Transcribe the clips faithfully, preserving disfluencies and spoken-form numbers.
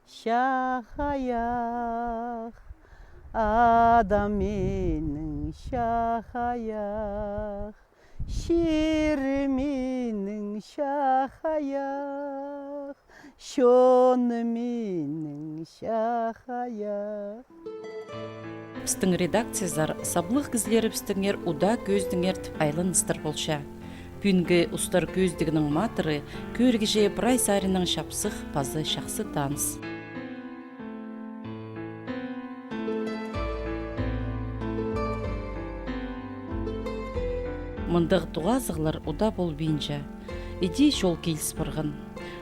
Чахайах, адам минің чахайах, чир минің чахайах, чон минің чахайах. Пістің редакциязар саблығ кізілерібістеңер удаа кӧзідіңер тіп айланыстар полча. Пӱӱнгі устар кӧзідігнің матыры кӧрігҷі прай саринаң чапсых паза чахсы таныс. Мындағ тоғазығлар удаа полбинча. Іди чол киліс парған.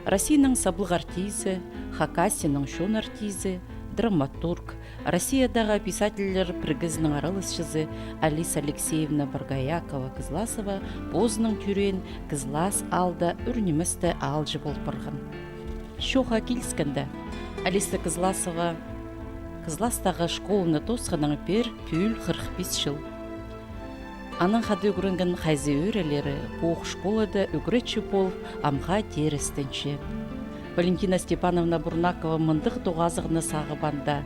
Россияның саблығ артизі, Хакасияның чон артизі, драматург, Россиядағы писательлер пірігізінің араласчызы Алиса Алексеевна Боргоякова-Кызласова позының тӧреен Кызлас аалда ӱр ниместе аалҷы пол парған. Чоға киліскенде, Алиса Кызласова Кызластағы школаны тоосханнаң пеер пӱӱл хырых пис чыл. Анаң хада ӱгренген хайзы ӧӧрелері пу ох школада ӱгретчі полып, амға теер істенче. Валентина Степановна Бурнакова мындағ тоғазығны сағып анда.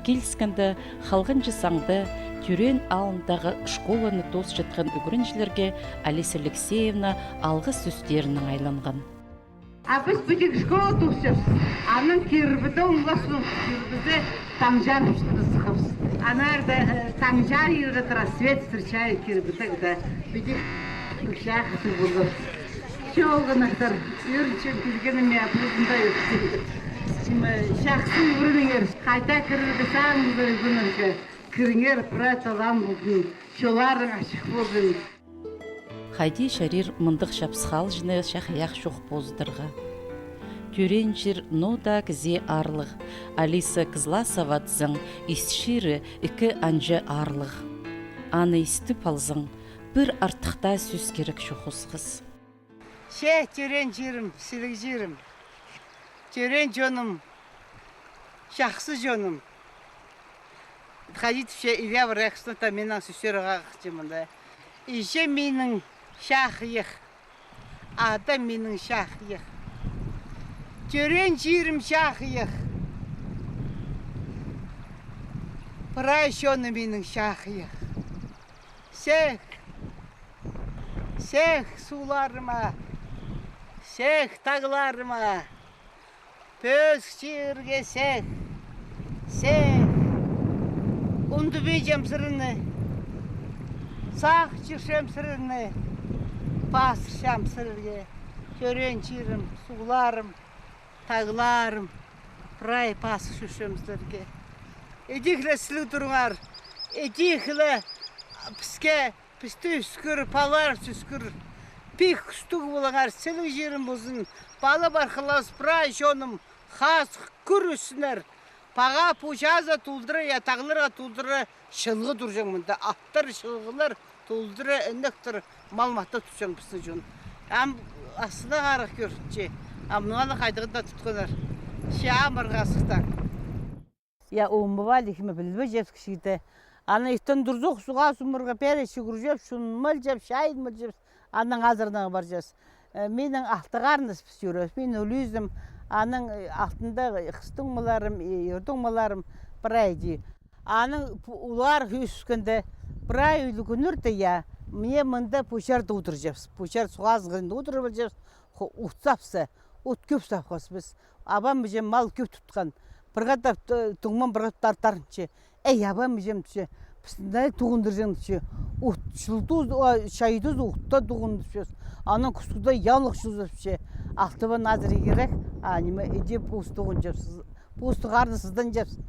Киліскенде, халғанҷы саңда, тӧреен аалындағы школаны тоосчатхан ӱгренҷілерге Алиса Алексеевна алғыс сӧстерінең айланған. А піс пу тик школа тоосчабыс. Анаң кирбіде оңлас, кирбіде Таңҷар сыххабыс. Аннаңар даа, э, Таңҷар иртет, рассвет встречает кирбіде, да. Пу тик пікче хазы полды. Чоғынахтар, ӧрінчем килгеніме, позында ӧрінчем. Чахсы ӱгреніңер. Хайда кірерге сағынзар ӱгренерге, кіріңер, прай талаан ползын, чолларың ачых ползын. Хайди чарир мындағ чапсых аалҷыны чахайах чох позыдарға. Тӧреен чир ноо даа кізее аарлығ, Алиса Кызласова тізең, ис чирі ікі анҷа аарлығ. Аны истіп алзаң, пір артых таа сӧс кирек чох осхас. Че, тӧреен чирім, сіліг чирім. Тӧреен чоным, чахсы чоным. Хайди тіпче, Илья Варяховтың, та минің сӧстерге хынча мында. Іҷем минің чахайах, атам минің чахайах. Тӧреен чирім чахайах. Прай чоным минің чахайах. Сех, сех сууларыма, сех тағларыма, пӧзік чирге сех, сех. Ундубинчам сірерні, сағынчам сірерні, пазырчам сірерге, тӧреен чирім, сууларым, тағларым, прай пазырчам сірерге. Ідӧк ле сіліг турыңар, ідӧк ле піске, пісті ӧскір, палалар ӧскір. Пик кӱстіг полыңар, сіліг чирім ползын, пала-пархалабыс, прай чоным хазых кӱресчеңер. Паға пу чазы толдыра, я, тағларға толдыра чылғы турҷаң мында. Аттар, чылғылар толдыра, інектер, мал-матах турҷаң пістің чон. Ам астына харах кӧрінче. Ам мынаны хайдағ-да тутханнар. Че амырға сыхтаң. Я, умывалихме, пілбеҷепс кічігде. Аны иртен турзох, суға сумарға пеер чӱгӱрҷепс, чунмалҷапс, чайынмалҷапс. Анаң азыранарға парҷаспыс. Э, минің алты харыныс піс чӧрербіс. Мин улуғ ізім, анаң, э, алтында хыстың малларым, э, ирдің малларым, прай иди. Анаң пу-, улуғ ӧскенде, прай ӱлӱкӱннерде, я, мына мында пу чарда одырҷапс. Пу чар суғ хазынында одырып алҷапс. Хо-, от сапса, от кӧп сапхабыс піс. Абам, іҷем мал кӧп тутхан. Пір хатап т-, туңмам, пір хатап тартарынча. Ей, абам, іҷем, тіпче, пісті не туғындырҷаң, тіпче. От, чылдыз, а, чайдыз отта туғын, тіпче. Анаң кӱскӱде янлығ чылза, тіпче. Алтыбан азыр икерек, а, ниме, іди пос туғынҷапс, пос туғарны сызданҷапс.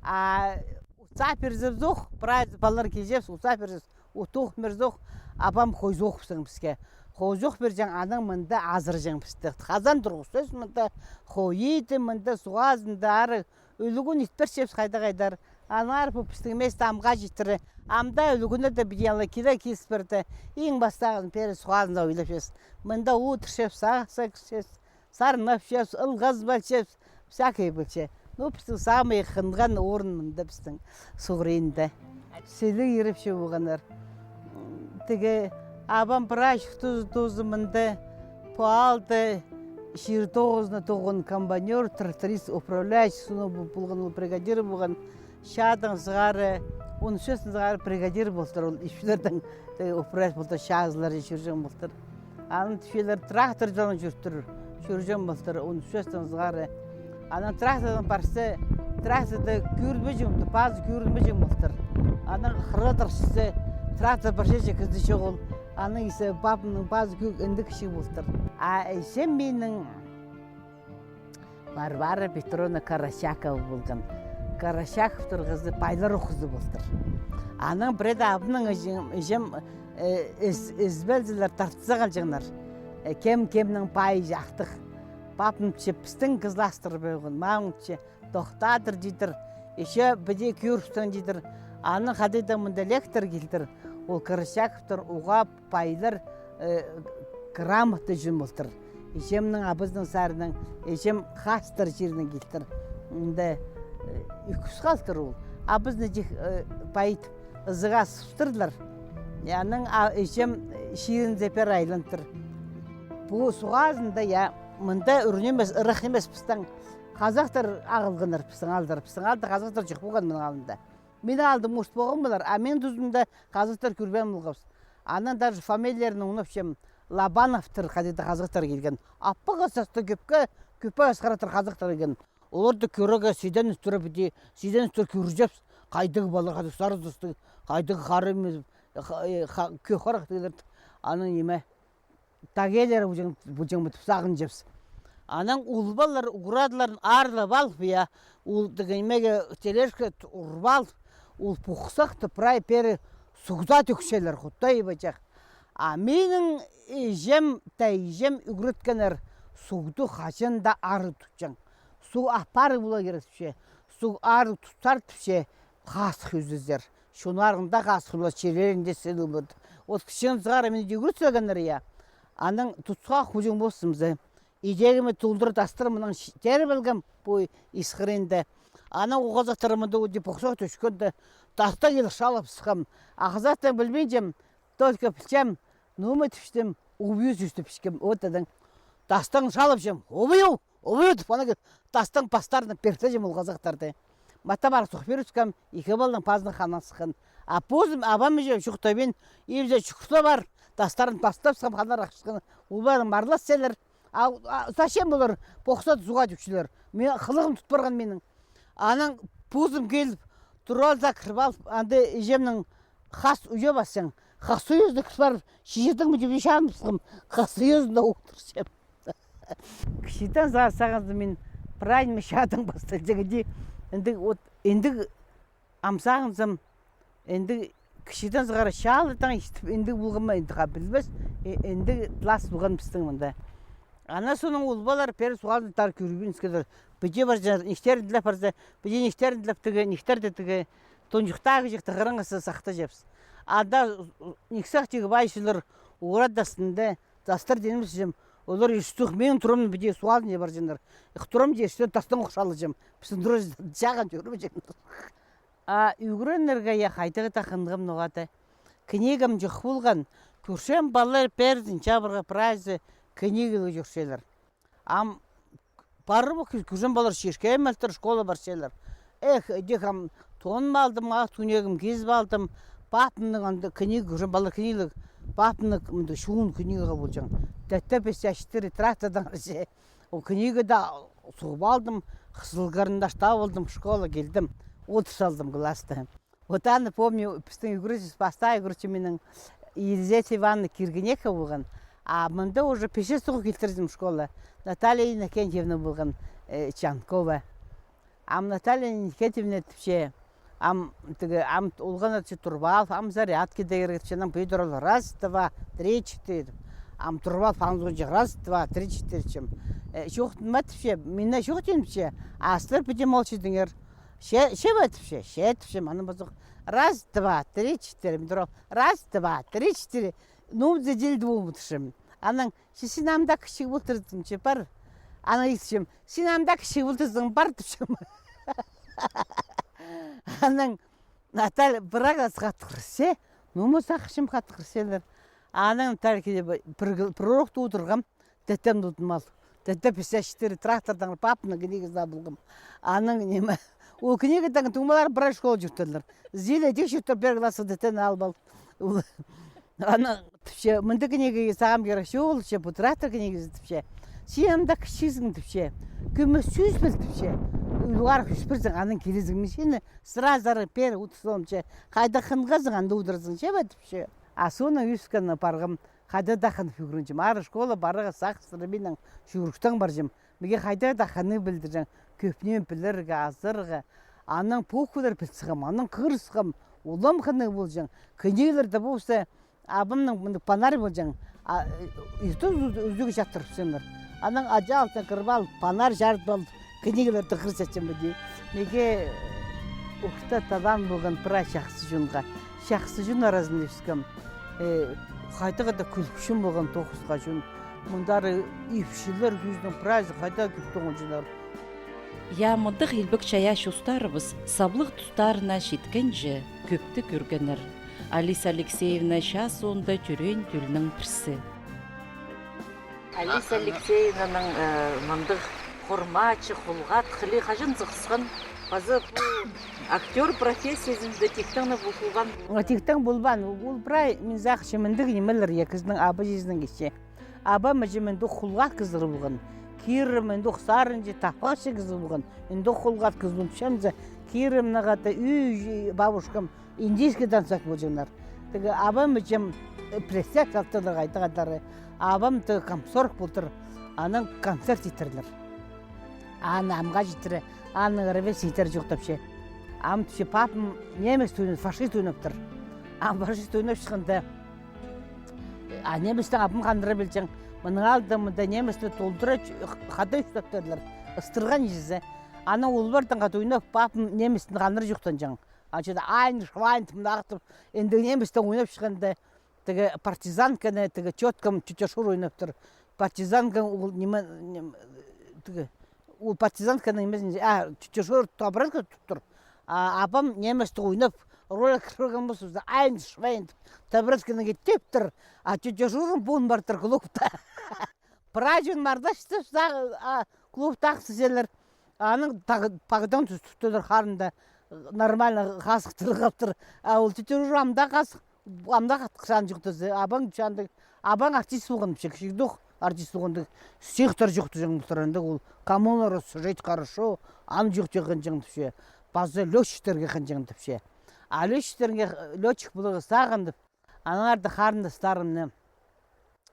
А, от сап пирзебзох, прай палалар килҷепс, от сап пирзебзох, от тоғын пирзебзох, абам хойзох пістің піске. Хойзох пирҷең, анаң мында азырҷаң пісті. Хазан турғысчабыс мында, хойиды мында, суғ хазында, ары ӱлӱкӱн ит пирчебіс хайда-хайдар. Аннаңар пу пістің месте амға читіре. Амда ӱлӱкӱнде дее піди ала киле кис пирді. Иң пастағызын пеер суғ хазында ойлапчабыс. Мында одырчабыс, сағысха кірчебіс, сарнапчабыс, ылғазып алчабыс. Всякое полча. Ну, пістің самый хынған орын мында пістің суғ хыринда. Сіліг ирепчі полғаннар. Тігі абам прай чуртазы тооза мында, пу аалда, Чир тоғызында тоғын комбайнёр, тракторист, управляющий, соонаң пу-, полған ол бригадир полған. Чаадаң сығара, он ӱс частаң сығара бригадир полтыр ол, ипчілердең, э, управляющий полтыр, чазылар чӧрҷең полтыр. Анаң тіпчелер, трактордаң чӧртір, чӧрҷең полтыр, он ӱс частаң сығара. Анаң трактордаң парза, тракторды кӧрбеҷең, пазы кӧрінбеҷең полтыр. Анаң хырадыр чізе, трактор парча, кізі чоғыл. Анаң исі папамның пазы кӧ-, індіг кічіг полтыр. А іҷем минің Варвара Петровна Карачакова полған. Карачаковтар хызы, пайлар ох хызы полтыр. Анаң пірее дее абамның іҷем, іҷем, э, із-, ізбелзелер, тартса халҷаңнар. Э, кем кемнің пайы чахтығ. Папам тіпче, пістің кызластар полған, мамаң тіпче, тохтадыр тидір. Ещё піди кӧрібіссің тидір. Анаң хайдағ-да мында лектор килтір. Ол Карачаковтар уғаа пайлар, э, грамота чӧрген полтыр. Іҷемнің, абазының саринаң, іҷем хастар чирінең килтір. Мында, э, ӱкӱс халтыр ол. Абазын тик, э, пай итіп ызыға сыптырлар. Анаң, а, іҷем чирінзер пеер айлантыр. Пу суғ хазында, я, мында ӱр нимес, ырах нимес пістің. Хазахтар ағылғаннар пістің аалдар. Пістің аалда хазахтар чох полған мының алнында. Мин аалда мурт полған полар, а мин тузымда хазахтар кӧрбеен полғабыс. Анаң даже фамилияларын ундапчам, Лобановтар, хайдағ-да хазахтар килген. Аппағас састы кӧпке, кӧпке асхаратыр хазахтар килген. Оларды кӧрерге сиден ӱстӱре піди, сиден ӱстӱре кӧрҷепс. Хайдағ палалар, хайдағ сарығ састы, хайдағ хара ниме, ха-, э, ха-, кӧк харах тігілер. Анаң ниме, тағ иелері полҷаң, полҷаң ба тіп сағынчабыс. Анаң ол палалар уградыларын аарлап алып, я, ол тігі нимеге, тележкеге урып алып, ол пухсахты прай пеер суғда тӧкчелер, Худай пачах. А минің іҷем, тайҷам ӱгреткеннер, суғды хаҷан даа арығ тутчаң. Суғ апарығ поларға кирек тіпче, суғ арығ тутсар тіпче, хазых ӧзізер. Чоннарың даа хазых полар, чирлерің дее сыйлығ полар. От кічігдең сығара мині ӱгрет салғаннар, я. Анаң тутсха хуҷаң ползымза, идегіме толдыра тастар мынаң теріп алғам, пу ис хыринда. Анаң хазахтар мында ӱди пухсах тӧкчеткенде, тастаң киліп шалып сыххам. А хазахтаң пілбинчем, только пілчем, ноо ма тіпчем, убью тіпчем. От анаң тастаң шалыпчам, убью! Ол тіп, ана тастың пастарына пиртеҷем ол хазахтарды. Мата пар суғ пирібіскем, ікі паланың пазына ханнас сыххан. А позым, абам іҷе чоохтабин, ибзе чӱгӱрзе пар, тастарын пастап сыххам, ханнар ахчатхан. Ол паланың марлас селер. А, а зачем олар похсат суға тӧкчелер? Мин хылығым тут парған минің. Анаң позым киліп, тура алза кіріп алып, анда іҷемнің хас уйа пасчаң. Хас уйазына кіріп парып, чиҷедең ме тіп чаныбысхам, хас уйазында одырчам. Кічігдең сағынзам мин, прай ниме чаадаң пасталҷаң иди. Індіг от, індіг ам сағынзам, індіг кічігдең сығара чааладаң истіп, індіг полған ма, індіг ха пілбес, и-, індіг тлас полған пістің мында. Анаң соонаң ол палалар пеер суғ хазында тар кӧрбинчелер. Піди парҷаңнар, нихтерін тілеп парза, піди нихтерін тілеп тігі, нихтер дее тігі, тонҷыхтағы чіг тығырыңғысты сахтаҷапс. Анда нихсах тігі пайҷылар, уғрадастында, тастар тимес чім. Олар ӱстӱх мин турам, піди суғ хазында парҷаңнар. Ых турам, тиҷең, тастаң ох шалыҷам. Пістің тура чағын чӧрбеҷеңнер. А ӱгренерге я хайдағ-да хынығым ноға-да. Книгам чох полған. Кӱрчем, палалар пеердең чабырға прайзы книгалығ чӧрчелер. Ам парып ох кӱрчем, палалар чиркемелтір, школа парчалар. Эх, іди ам тонып алдым, ах тӱнегім кизіп алдым. Папамның анда книга, кӱрчем, палалар книгалығ. Папамның мында чоон книга полҷаң. Тәтті пісте читіре трактордаң ырҷа. Ол книгада суғып алдым, хызыл карандаш таап алдым, школа килдім. Одыр салдым класста. Вот аны помню, пістің ӱгретчібіс, пастағы ӱгретчі минің, Елизавета Ивановна Киргенекова полған. А мында уже пиҷе суғып килтірдім школа. Наталья Иннокентьевна полған, э, Чанкова. Ам Наталья Иннокентьевна тіпче, ам тігі, ам олғаннар чи турып ал, ам зарядка даа кирек тіпче, ам пӱдір ол, раз, два, три, четыре. Ам турып ал, паңзонҷы, раз, два, три, четыре тіпчем. Э, чоохтанма тіпче, мине чоохтин тіпче, а сірер піди молча тиңер. Че, че ба тіпче, че тіпчем, анаң пазох, раз, два, три, четыре, мин турам, раз, два, три, четыре. Ну, за дел двум тіпчем. Анаң, че син ам даа кічіг полтырзың, че пар. Анаң итчем, син ам даа кічіг полтырзың, пар тіпчем. Анаң Наталья пір класс хатығ кірзе, ну, ма сағынчам хатығ кірзелер. Анаң Наталья киліп, пір, пір урокта одырғам, тәтем тудым ал. Тіде пісчеткен трактордаң папаның книгазын алғам. Анаң ниме, ол книгадаң туңмалар прай школа чуртадылар. Зиле тик чуртап пер класс тіде алып ал. Ол аны тіпче, мындағ книга сағам кирек чоғыл, че пу трактор книгазы тіпче. Син анда кічізің тіпче. Кӧмес сӧс піл тіпче. Улуғ ӱс пирзең, анаң килізің мин сині сразу пер утсалча. Хайда хынғазың, анда удуразың, че бе тіпче. А соонаң ӧскен парғам, хайда даа хынып ӱгренчем. Ары школа парарға сағыстыра минің чӱгӱріктең парчам. Миге хайда даа хынығ пілдірҷең, кӧп ниме пілерге, азарға. Анаң похуйлар пілзем, анаң хығырзам, улам хынығ полҷаң. Книгаларда полза, абамның мындағ панар полҷаң. А, э, иртен ӱзӱ-, ӱзӱгі чатырыбысчаңнар. Анаң аҷа алтына кіріп алып, панар чарыдып алып, книгаларны хығырчатчам ба дее. Миге, э, орта талант полған прай чахсы чонға. Чахсы чон аразында ӧскем. Э, хайдағ-да кӱлкӱчем полған тоғысха чон. Мындағ ипчілер кӱзінің прайзы хайда кӧп тоғынчалар. Я, мындағ илбек чайаачы устарыбыс саблығ тустарына читкенҷе кӧпті кӧргеннер. Алиса Алексеевна чаа соонда тӧреен тӧлнің пірсі. Алиса Алексеевнаның, э, мындағ хормаачы, хулғат хылии хаҷан сығысхан? Паза пу актёр профессиязында тиктең не полбаан? Тиктең полбаан. Ол прай, мин сағынчам, мындағ нимелер, я, кізінің абы-чазының кічі. Абам іҷем мындағ хулғат кізі полған. Кирім мындағ сарынҷы, тапхаҷы кізі полған. Мындағ хулғат кізі полчамза, кирім нағата үй, бабушкам индийский танцевать полҷаңнар. Тігі абам іҷем, э, піресте чалтылар хайдағ-да. Абам тігі комсорг полтыр, анаң концерт итерлер. Аны амға читіре, аның ровесниктері чох тіпче. Ам тіпче, папам немец ойнап, фашист ойнаптыр. Ам фашист ойнапчатханда, а немецтең абам хандыра пілҷең. Мының алнында мында немецтер толдыра, хада ӱстептірлер. Ыстырған чізе. Анаң олардаң хада ойнап, папам немецтең хандыра чоохтанҷаң. Ачада Айн, Швайн тіп, мында ағытып, інде немецтең ойнапчатханда, тігі партизанканы, тігі тёткам тётя Шура ойнаптыр. Партизанка ол ниме, ниме, тігі, ол партизанканың нимезін, а, тётя Шура табуретка тутыптыр. А абам немецті ойнап, ролик кірген болза, Айн, Швайн тіп, табуретканы тептір. А тётя Шура пуун партыр клубта. Прай чон мардашты, а, клубтағ сізелер. Аның тағы, пағдаң тӱс тӱстілер харында, нормально хазыхтыр халтыр. А ол тӧтір ам даа хазых, ам даа хатхыран чоохтаза. Абаң чандык, абаң артист полған, пічек чигдух артист полғандык. Стихтар чоохтаҷаң полтыр андағ ол. Кому надо сжечь хорошо, аны чоохтаҷаң тіпче. Паза лётчиктерге хынҷаң тіпче. А лётчиктерге, лётчик поларға сағынып, аннаңар даа харындастарымны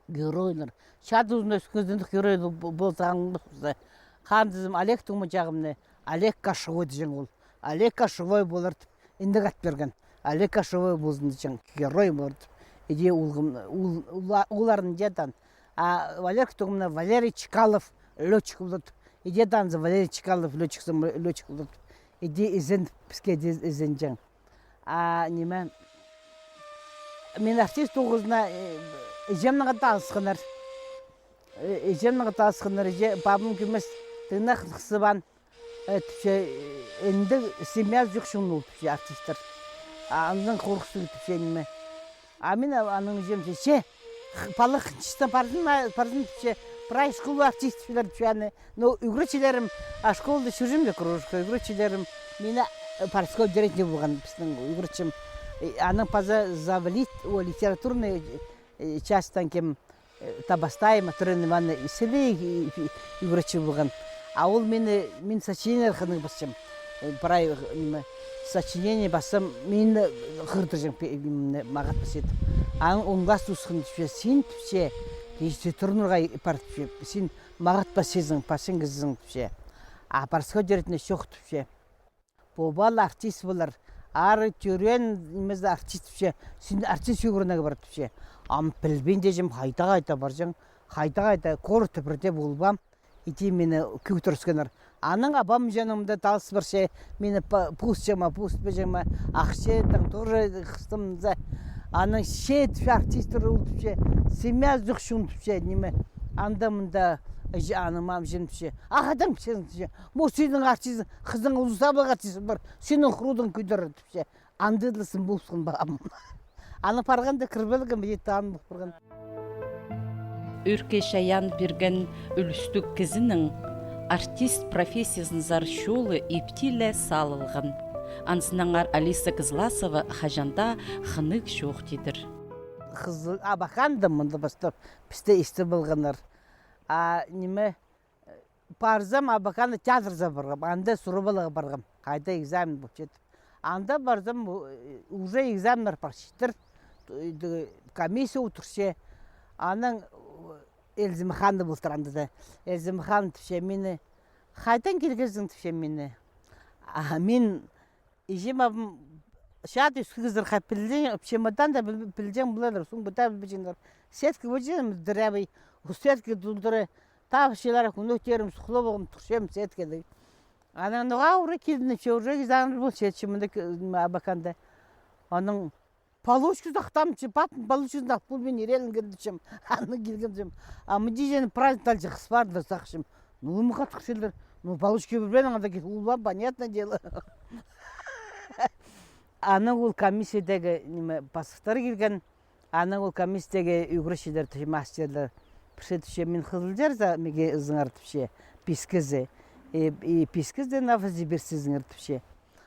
геройлар. Чаа тузында ӧскізінді герой ползаң, харындазым Олег туңмаҷағымны, Олег Кошевой тіҷең ол. Олег Кошевой полар тіп, індіг ат пирген. Олег Кошевой ползын тіҷең, герой полар тіп. Іди улғым, ул-, ула-, уларын ҷедан. А Валерка туңмаҷағымны Валерий Чкалов лётчик полар тіп. Іди танзы Валерий Чкалов лётчик, лётчик полар тіп. Іди ізен, піске дее ізенҷең. А, ниме, мин артист тоғызына, э, іҷемнең хада алысханнар. Э, іҷемнең хада алысханнар, іҷе, пабам кӧмес, тыңнах хысыбаан, э, тіпче, э, індіг семья чох чон ол, тіпче, артисттер. А, аннаң хорғыстығ, тіпче, ниме. А мин а-, анаң іҷем тіпче, че, Х-, палах, чисто парзын, а, парзын тіпче, прай школа артист пілер тіпче аны. Ну, ӱгретчілерім, а школада чӧрҷем дее кружокта, ӱгретчілерім, мин, а, парасход директор полған пістің ӱгретчім. Э, анаң паза завлит, о, литературный, э, частьтаң кем, э, Табастаева Матрена Ивановна, и сіле, и, и, ӱгретчі полған. А ол мині, мин сочинениелер хынығ пасчам. Э, прай, э, ниме, сочинение пассам, мині хығыртырҷаң пе-, ниме, мағат пас ит. Анаң он класс тоосхан тіпче, син тіпче, литературнойға пар тіпче, син мағат пасчазың, пасчаң кізізің тіпче. А парасход директорны чох тіпче. Пу пала артист полар, ары тӧреен нимезі артист тіпче, син артист ӱгренерге пар тіпче. Ам пілбин тіҷем, хайда-хайда парҷаң, хайда-хайда, городта пірдее полбаам. Іди мині кӧгдіріскеннер. Анаң абам чанымда талыс парча, мині па-, пусча ма, пуспаҷа ма, ахча таң тоже хыстым за. Анаң че тіпче, артисттер ол тіпче, семья чох чон тіпче, ниме. Анда-мында іҷе, анаң мам чен тіпче. Ах, адам чен тіпче. Бу синің артист, хызың улус аблығ артист пар, синің хурудың кӧдірер тіпче. Андағ ла сын полысхан пабам. Аны парғанда кір пілгем, иди таан полып парған. Ӧӧркі чайаан пирген ӱлӱстіг кізінің артист профессиязынзар чолы ипти ле салылған. Анзынаңар Алиса Кызласова хаҷан даа хынығ чоохтидыр. Хызыл Абаканда мында пастап пісті истіп алғаннар. А ниме, парзам, Абаканда театрзар парғам, анда сурыбаларға парғам, хайда экзамен полча тіп. Анда парзам, у-, уже экзаменнер парчатыр, комиссия одырча. Анаң Элзімхан полтыр анда даа. Элзімхан тіпче мині: «Хайдаң килгезің?» — тіпче мині. А мин Иҷем-абам чаат ӧскі кізілер, хайди пілҷең, чемодан даа піл-, пілҷең поларлар, сумка даа пілҷеңнер. Сетка полҷаң, дырабай, ол сетка толдыра, тапчалар, кӱннерім сухлап алғам, турчам сеткада. Анаң ноға ура килдім, че уже изаңнар полча, че мында к-, м, Абаканда. Анаң получка сахтам, че папам получкасын ап полбин, ирелінген тіпчем. Анаң килгем тіпчем. А мында иҷең праздник талча хыс парды сахчам. Ну, ум хатхырчалар. Ну, получка пирбең, анда кис улба, понятное дело. Анаң ол комиссиядағы, ниме, пастыхтар килген. Анаң ол комиссиядағы ӱгретчілер тіпче, мастерлер. Пірсі тіпче: «Мин Хызылчарзар, меге ызыңар», — тіпче, пис кізі. И, и пис кізі Новосибирсксер тіпче.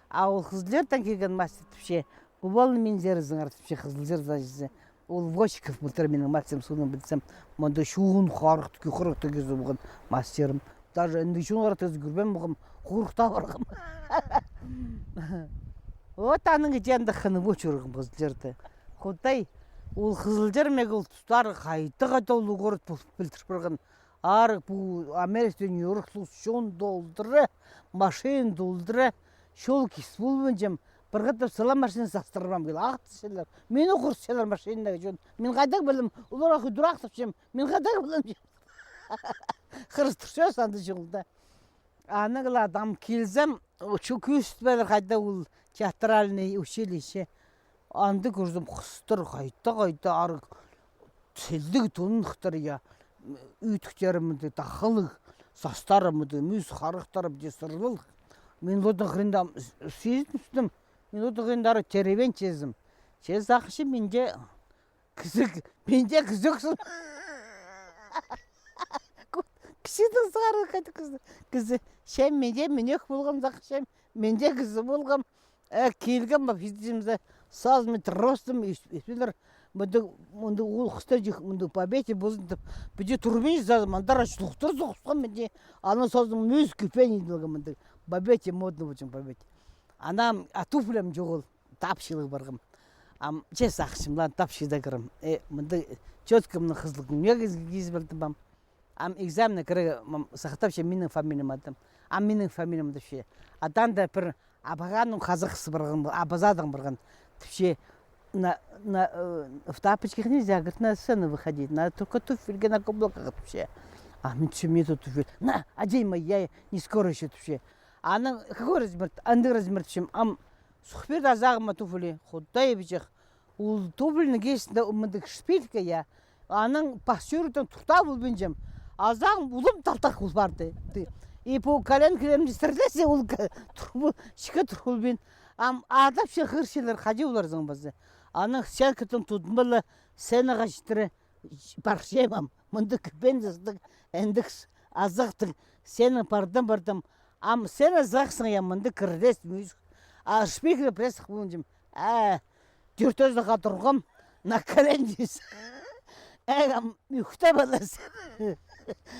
А ол Хызылчардаң килген мастер тіпче: «Кубалны минзер ызыңар», — тіпче, Хызылчарзар чізе. Ол Вочиков полтыр минің мастерім, соонаң пілдім. Мында чоон харыхтығ, кӧ харыхтығ кізі полған мастерім. Даже андағ чоон харыхтығ кізі кӧрбеен полғам, хорыхта парғам. Вот анаң иҷең дее хынығ пол чӧргем Хызылчарда. Худай, ол Хызылчар меге ол тустары хайда-хайда улуғ город пол-, пілдіріп парған. Арығ пу Америкада Нью-Йорк чон толдыра, машин толдыра, чол кис полбинчам, пір хатап сыла машина састырбаам кил, ағыртчалар. Мині хурсчалар машинаға чон. Мин хайдағ пілем, оларға худырах тіпчем. Мин хайдағ пілем. Хырыстырча санда чолда. Анаң ла адам килзем, чу кӱстібелер хайда ол театральный училище. Анда кӧрзем, хыстар хайда-хайда арығ сілдіг тоннығтар, я, ӱтіктері мындағ тахылығ, састары мындағ мӱс харыхтар дее сырлығ. Мин оларның хыринда сизін ӱстім. Мин оларның хыринда арығ деревень чизім. Че сағынчам, минде кізі, минде кізі кізі. Кізінің сары хайда кізі. Кізі. Че минде минек полған сағынчам. Минде кізі полған. Э, килгем, ма, пиздімзе, сазым, тростым, испилер. Мында, мында ол хыстар чых, мында победе болзын тіп, піди турбин сазым, андар ачлухтар соғысхан мында. Аны сазым мӱс кіпен иділген мында. Победе модно болчаң, победе. Анам, а туфлям чоғыл, тапчылығ парғам. Ам, че сағынчам, ладно, тапчыда кірем. Э, мында чёткамның хызылығын не киз-, кизіп алдым, ам. Ам экзаменнер кірерге, м, сахтапча минің фамилиям адым. Ам минің фамилиям тіпче. Адаң даа пір Абағаның хазахсы парған, абазадаң парған. Тіпче, на, на, э, в тапочках нельзя, говорит, на сцену выходить, надо только туфельки на каблуках, тіпче. А мин тіпчем, нету туфель. На, одень мои, я не скоро ещё, тіпче. Анаң, какой размер? Андағ размер, тіпчем. Ам сухпирді азағыма туфли. Худай пічек. Ол туфлині кистінде мындағ шпилька, я. Анаң пас чӧрдең туртап полбинчам. Азағым улам талтах пол парды. И пу коленкаларым сірілзе, ол ка-, тур пол-, чіке тур полбин. Ам адапча хығырчалар, хайди поларзың паза. Анаң сценкадаң тудынып ла, сценаға читіре парчам ам. Мындағ кіпен сыстығ, андағ с-, азахтығ, сценадаң пардым, пардым. Ам сцена сағынчам, я, мындағ кірдес мӱс. А шпилька пресс полбинчам. А, тӧртӧзі ха турғам, на коленниз. Эгем, ӱхте палас.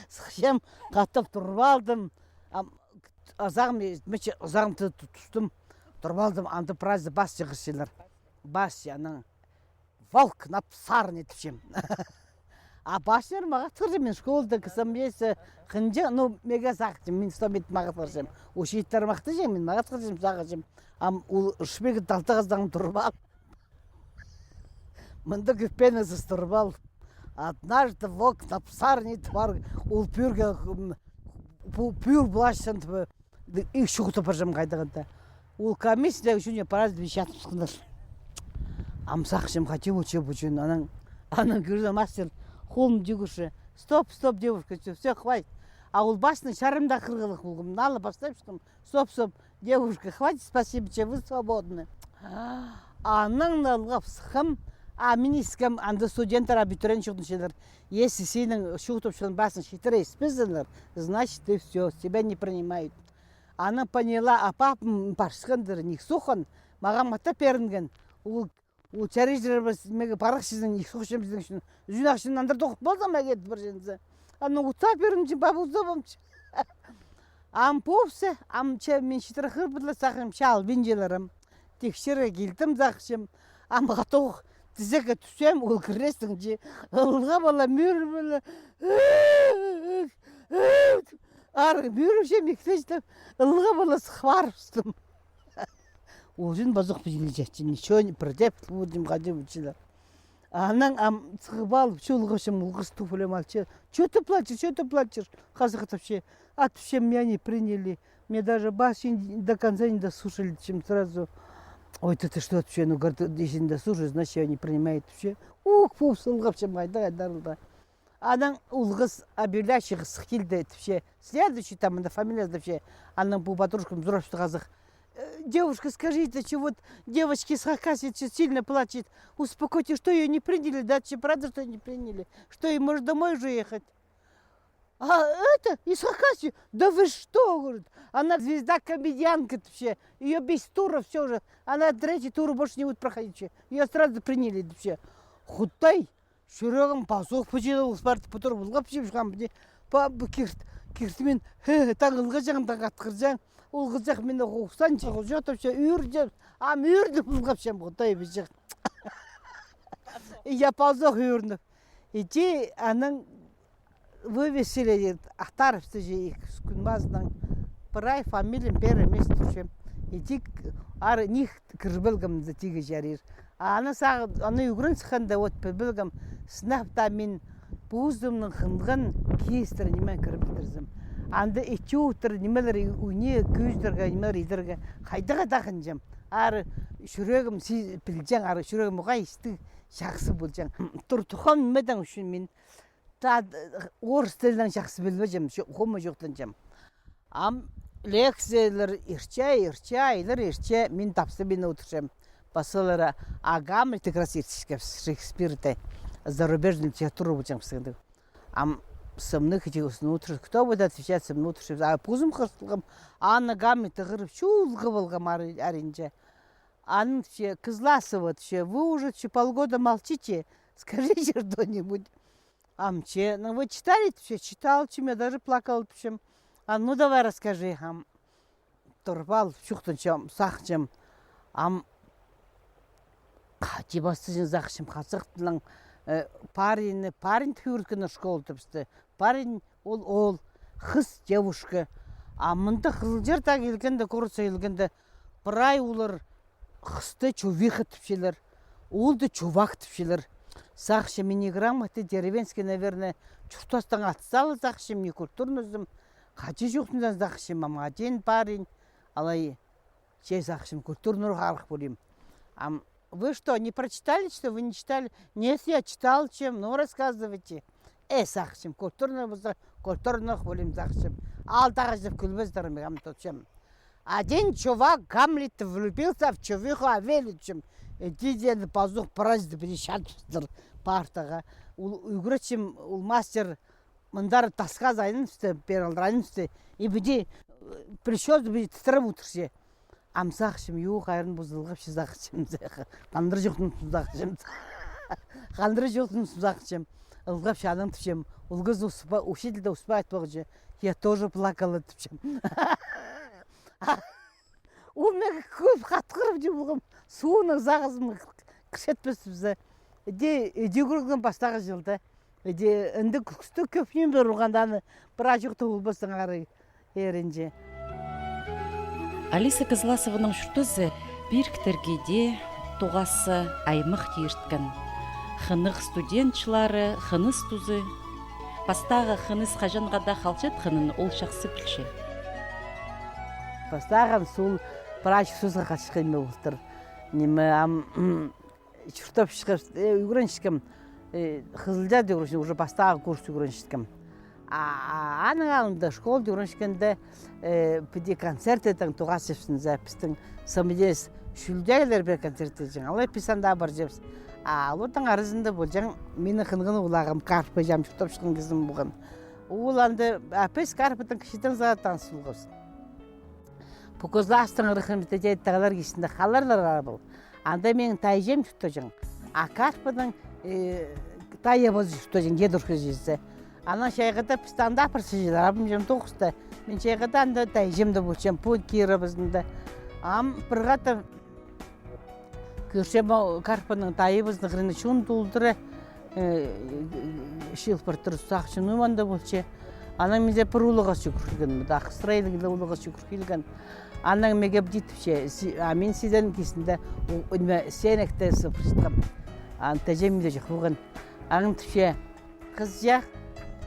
Сыхчам, хатап турып алдым. Ам, азағым, мече, азағым ты-, ты-, тустым. Турып алдым, анда прайзы бас чығырчалар. Бас, анаң, волк на псарне тіпчем. А пасчар мағат хырчам, мин школада кізім есе хынча, ну, меге сағынчам, мин сто мит мағат хырчам. Учитель махтанча, мин мағат хырчам, сағынчам. Ам ол шпилька талтағыздаң турып ал. Мында кӧппені сыстырып ал. Однажды волк на псарне тіп пар, ол пӧрге, м, пу-, пӧр плащтаң тіп, Ик чоохтап парчам хайдағ-да. Ол комиссияда ӱчӱнҷі парад печатап сыхханнар. Ам сағынчам, хайди полча пу чон. Анаң, анаң кӧрзе мастер, холын тӧгірче. Стоп, стоп, девушка, всё, всё, хватит. А ол пасны чарымда хырғалығ полғам. Налы пастап чыххам. Стоп, стоп, девушка, хватит, спасибо, че вы свободны. Анаң налғап сыххам, А мин искем, анда студенттер, абитуриент чоохтанчалар. Если синің чоохтапчатхан пасың читіре испезеннер, значит, ты всё, тебя не принимают. Анаң поняла, а папам парчатхандыр, ниик соххан, мағаа мата пирінген. Ол, ол чарыҷырбас, меге парах чизін, ниик сохчам чизін ӱчӱн. Ӱзін ахчаның андар тоғып полза, меге ит парчазын. Анаң утса пирінчем, папа утса помча. Ам попса, ам че мин читіре хығырбадыла, сағам, чаа албинчалар ам. Тикчерге килдім, сағынчам. Ам хатох тізеге тӱссем, ол кірезінҷе. Ылғап ала, мӧр пала. Ар мӧрінчем, иксеҷем, ылғап ала сығарыбыстым. Ол чон пазох пілчетче, ничего не, пірдее пілбинчем, хайди пілчелер. Анаң ам сығып алып, чолғапчам, ол хыс туфлям алча. Чё ты плачешь, чё ты плачешь? Хазах тіпче. А тіпчем, меня не приняли. Мне даже бас до конца не дослушали, чем сразу. Ой, ты, ты что, тіпче, ну, говорит, если не дослушали, значит, тебя не принимают, тіпче. Ух, пу сылғапчам, хайда, хайда, хайда. Анаң ол хыс, объявляющий хыс килді, тіпче. Следующий там, мында фамилия, тіпче. Анаң пу подружкам сурапча хазах. Э, девушка, скажите, че вот девочка из Хакасии, че сильно плачет. Успокойтесь, что её не приняли, да, че правда, что не приняли? Что ей, может, домой уже ехать? А это, из Хакасии? Да вы что, говорит, она звезда-комедианка, тіпче. Её без тура всё уже. Она третий тур больше не будет проходить, тіпче. Её сразу приняли, тіпче. Худай, чӱрегім пазох пыҷыра, ол парды пудур пылғап чіпчем, пу, пу кирт, кирт мин, хе, таң ылғаҷаң, таң атхырҷаң. Ол хызах мині хохсан чоохтапча, ӱрҷе, ам ӱрніп пылғапчам, Худай пілҷең. Я пазох ӱрніп. Иди анаң вывесили, ахтарыбысты же ікізі кӱн пазынаң, прай фамилиям пеер нимес турчам. Иди ары ниик кір полғам, тигі чарир. А аны сағын, аны ӱгрен сыхханда, вот, піл полғам, сынап та мин позымның хынған киестер ниме кір полтырзым. Анда итче одыр, нимелер, ӱне кӧзідерге, нимелер идерге, хайдағ-да хынчам. Ары чӱрегім сі-, пілҷең, ары чӱрегім уғаа истіг, чахсы полҷаң. Тур-тухам нимедең ӱчӱн мин та, орыс тілінең чахсы пілбеҷем, чо-, хомай чоохтанҷам. Ам лекциялар иртче, иртче, айлар иртче, мин тапсабин одырчам. Пазох олар, а Гамлетті как раз иртчебіс, Шекспирді, зарубежный литература полҷаң пістің. Ам сымнығ кізі ӱстӱне одырча, кто будет отвечать, сымнығ одырча, а позым хырыстылғам, аны Гамлетті хығырып, чолғап алғам ары-, аринҷа. Анаң тіпче, Кызласова, тіпче, вы уже, тіпче, полгода молчите, скажите что-нибудь. Ам че, ну, вы читали, тіпче, читал, тіпчем, я даже плакала, тіпчем. А ну давай расскажи, ам. Турып алып чоохтанчам, сағынчам. Ам хайди пастаҷаң, сағынчам, хазахтың, э, парень, парень тіп ӱгреткен школада пісті. Парень, ол, ол, хыс, девушка. А мында Хызылчарда килгенде, городта килгенде, прай олар хысты чувиха тіпчелер, оолды чувак тіпчелер. Сағынчам, мин неграмотный, деревенский, наверное, чуртастаң отсталый, сағынчам, некультурный ӧзім. Хайди чоохтанҷаң, сағынчам, ам, один парень, алай, че, сағынчам, культурный урок алып полим. Ам, вы что, не прочитали, что вы не читали? Нет, я читал, тіпчем, ну, рассказывайте. Э, сағынчам, культурный полза, культурный полим, сағынчам. Алдағы чыл кӱлбестер, мин ам тіпчем. Один чувак Гамлет влюбился в чувиху Офелию, тіпчем. Иди, тіпчем, пазох прайзы піди чатыптыр партаға. Ол ӱгретчім, ол мастер, мындар тасха айланысты, пеер алдар айланысты. И піди, э, причёска піди тітіреп одырча. Ам сағынчам, ю, хайран пу ызылғапча, сағынчам. Хандыр чоохтанып, сағынчам. Хандыр чоохтанып, сағынчам. Ызылғапча, анаң тіпчем. Ол кізі успа-, учитель дее успай айтпағҷы. Я тоже плакала, тіпчем. Ол мағаа кӧп хатхырып тіп полғам. Суғның сағызын кірчетпес піссе. Іди, іди кӱлген пастағы чылда. Іди, інде кӱскӱсті кӧп ниме урғанда, аны прай чоохтап полбассың ары. Эрінҷе. Алиса Кызласованың чуртазы пиріктерге дее тоғасса, аймах тее ирткен. Хынығ студент чыллары, хыныс тузы. Пастағы хыныс хаҷанға даа халчатханын ол чахсы пілче. Пастағын сол прай чуртазар халчатхан ниме полтыр. Ниме, ам, м, чуртап чыххам, э, ӱгренчеткем, э, Хызылчарда ӱгренчеткем, уже пастағы курс ӱгренчеткем. А, а, аның алнында школада ӱгренчеткенде, э, піди концерт идең тоғасчабыс за, пістің самодеятельность, чӱлдегілер пеер концерт идең. Алай піс анда парчабыс. А оларның аразында полҷаң минің хынған улағым, Карпы, чам чуртапчатхан кізім полған. Ол анда, а, піс Карпыдаң кічігдең сағаа таныс полғабыс. Пу Кызластың ырахында, тее, тағлар кистінде халларлар ара пол. Анда минің тайҷам чуртаҷаң. А Карпыдаң, э, тайабыс чуртаҷаң, дедушка чізе. Анаң чайғыда пісті анда апарчалар, абымҷам тоғыста. Мин чайғыда анда тайҷам даа полчам, пу Кировтың анда. Ам пір хатап кӧрчем, Карпының тайыбызының хыринда чон толдыра, э, чыылып пар тур, сағынчам, ну, анда полча. Анаң мин зе пір улуғ ас чӱгӱр килген, мында Ах Сырайлығ ла улуғ ас чӱгӱр килген. Анаң меге піди тіпче, си-, а мин сиден кистінде, у-, ниме, сенекте сыбырчатхам. Аны тіҷем мин дее чох полған. Анаң тіпче, Хызыҷах,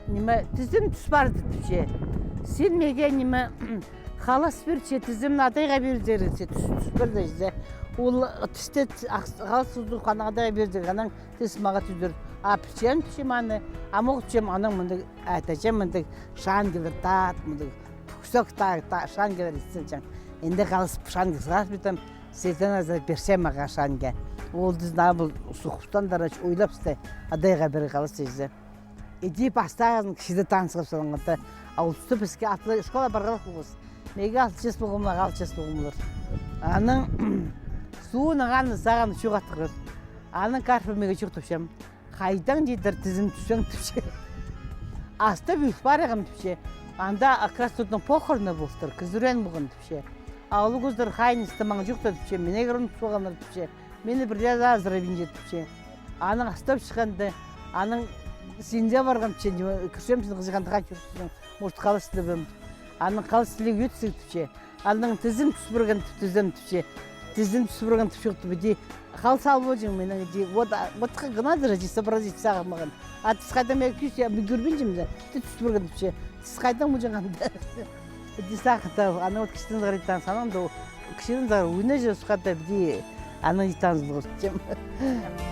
ниме, тізім тӱс парды, тіпче. Син меге, ниме, халас пир, че, тізімні адайға пирерге, че, тӱс, тӱс парды, че. Ол тісте т-, ах-, халас тӱзіп, анаң адайға пирерге, анаң тіс мағаа тӱзер. А пілчем, тіпчем, аны, а мағаа тіпчем, анаң мындағ, а, тіҷем, мындағ шанкалар, тат, мындағ пӱксек, та-, та-, шанкалар итсенчең. Інде халас шанка сығар пирдім, сиден азар пирче мағаа шанка. Ол тізін абыл сухтан дарач ойлапсты, адайға пирерге халас тізе. Іди пастағызын кічігде танысхабыс, анаңар. А ол туста піске атлай школа парғалах полғабыс. Меге алты час полғаннар, алты час полғаннар. Анаң соонаң аны сағам чоғаттығлар. Анаң Карпы меге чох тіпчем. Хайдаң, тидір, тізім тӱссең, тіпче. Астап ӧс парғам, тіпче. Анда как раз тудың похороны полтыр, кізі ӱрен полған, тіпче. А ол кізілер хайынысты маң чоохтадыпча, мині кір ундут салғаннар тіпче. Мині пірдее азырабинча тіпче. Анаң астап чыхханда, анаң синде парғам тіпче, кӧрчем, син хызыҷах анда хай чӧрчезің, может, халас тілебем. Анаң халас тілеп ӧтсек тіпче. Анаң тізім тӱс парған тіп, тізім тіпче. Тізім тӱс парған тіп чоохтап, іди, халас ал полҷаң минің, іди, вот, а, вот хы-, гынадыр, іди, сообразить сағынмағам. А тіс хайдаң, мин кӧрчем, я, мин кӧрбинчем дее, тіс тӱс парған тіпче. Тіс хайдаң полҷаң анда. Іди сағынтам, анаң вот кічігдең сығара таныс, анаң даа кічігдең сығара ӱнеҷе сухата, іди, анаң иди таныс полғабыс тіпчем.